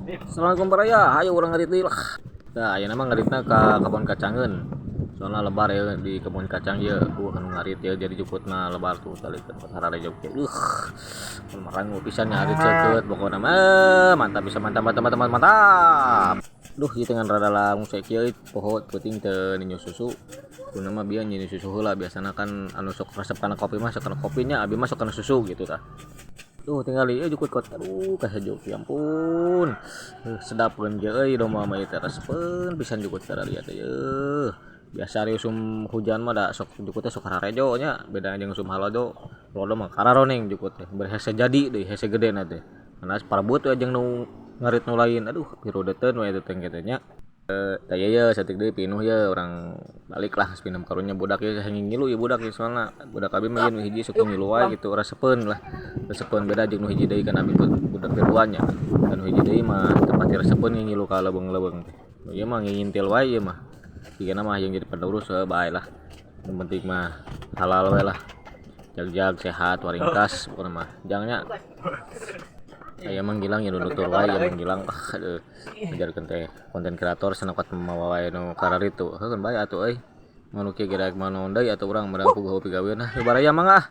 Assalamualaikum baraya, hayu urang ngarit deui lah. Tah, ayeuna mah ngaritna ka kebon kacangeun. Soalna lebar ya di kebun kacang ieu, anu ngarit ya jadi jukutna lebar tuh tali hararejo ge. Marangu pisan ngarit seukeut pokona mah mantap bisa, mantap mantap mantap mantap. Duh, ieu teh ngan rada langse kieu poho peuting teu ninyu susu. Kuduna mah bieu nyinyu susu heula, biasana kan anu sok resep kana kopi mah sok kana kopinya, abi mah sok kana susu gitu tah. Tuh tingali euy jukut kot, aduh kahejo, ya ampun. Sedapeun ge euy domba mah ieu teh, resepeun pisan jukut kararieu teh yeuh. Biasa ari usum hujan mah da sok jukut teh sok hararejo nya, beda jeung usum halodo. Halodo mah kararoneng jukut teh, bari hese jadi deui, hese gedena teh. Karena parebut we jeung nu ngarit nu lain, aduh pirudeteun we eta teh engke teh nya. Tah ieu ye saeutik deui pinuh ye, urang balik lah geus pinum karunya budak ieu hayang ngilu ieu budak ieu, soalna budak abi mah ieu nu hiji sok ngilu wae gitu, resepeun lah. Resepeun beda jeung nu hiji deui, kan abi budak dua nya. Kan nu hiji deui mah teu pati resepeun ngilu ka leuweung-leuweung teh. Nu ieu mah ngingintil wae ieu mah. Jigana mah hayang jadi penerus bae lah. Nu penting mah halal we lah. Jag-jag sehat waringkas pokona mah. Jang nya. Aya Mang Gilang ya nutur wae ya Mang Gilang, ah aduh ngajarkeun teh konten kreator cenah kuat mawa wae nu kararitu, heuh bae atuh euy. Mah nu kieu ge daek mah naon deui atuh urang, meureun puguh pigaweun. Ah, baraya mangga ah.